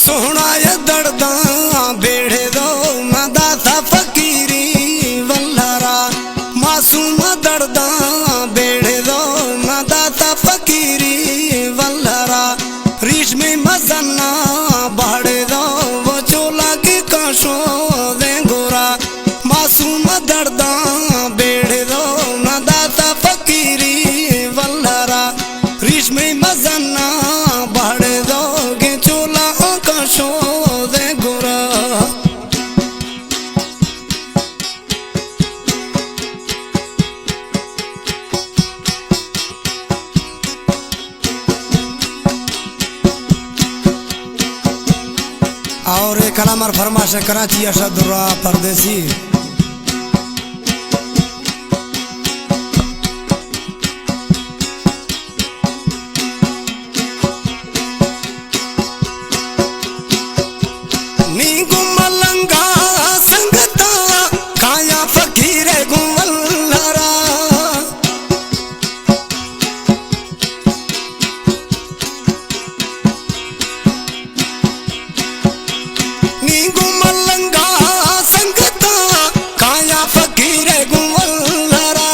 سوہنا ء درداں بیڑے دو، نہ داتا فقیری ولرا۔ معصوم ء درداں بیڑے دو، نہ داتا فقیری ولرا۔ ریشمی مزنا باڑے دو، وہ چولا کی کاشو دیں گورا۔ معصوم ء درداں بیڑے دو، نہ داتا فقیری ولرا۔ ریشمی مزنا باڑے دو، گیں چولا آنکاں شودیں گورا۔ اور اے کلام ار فرمائش کراچی اشد را پردیسی۔ نی گوں ملنگا سنگتا، کایا فقیر گوں ولرا۔ نی گوں ملنگا سنگتا، کایا فقیر گوں ولرا۔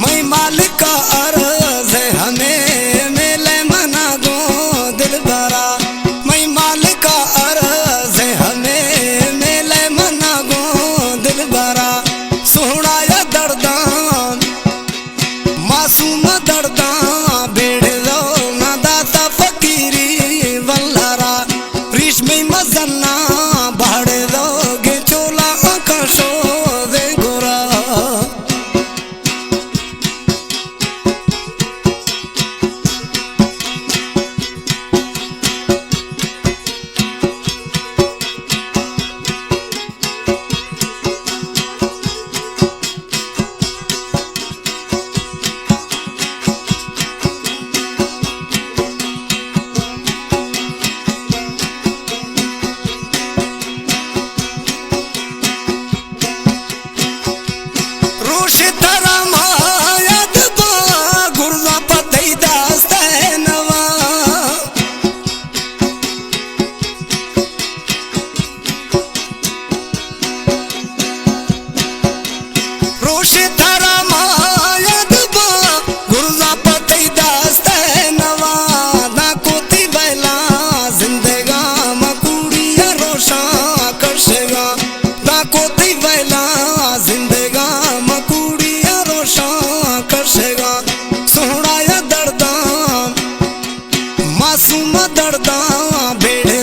مئی مالک ء عرض ء ہمے میلے منا گوں دلبرا۔ مئی مالک ء عرض ء ہمے میلے منا گوں دلبرا۔ سوہنا ء درداں معصوم درداں بیڑے دو، نہ داتا فقیری ولرا۔ ریشمی مزنا باڑے دو، گیں چولا آنکاں شودیں گورا۔ روش ترا ما یاد با، گرزا پہ تئی دست ء نوا۔ روش ترا ما یاد با، گرزا پہ تئی دست ء نوا۔ داں کوتی ویلاں زندگاں، مکوڑی ء روشاں کشگاں۔ داں کوتی ویلاں زندگاں، مکوڑی ء روشاں کشگاں۔ سوہنا ء درداں، معصوم ء درداں بیڑے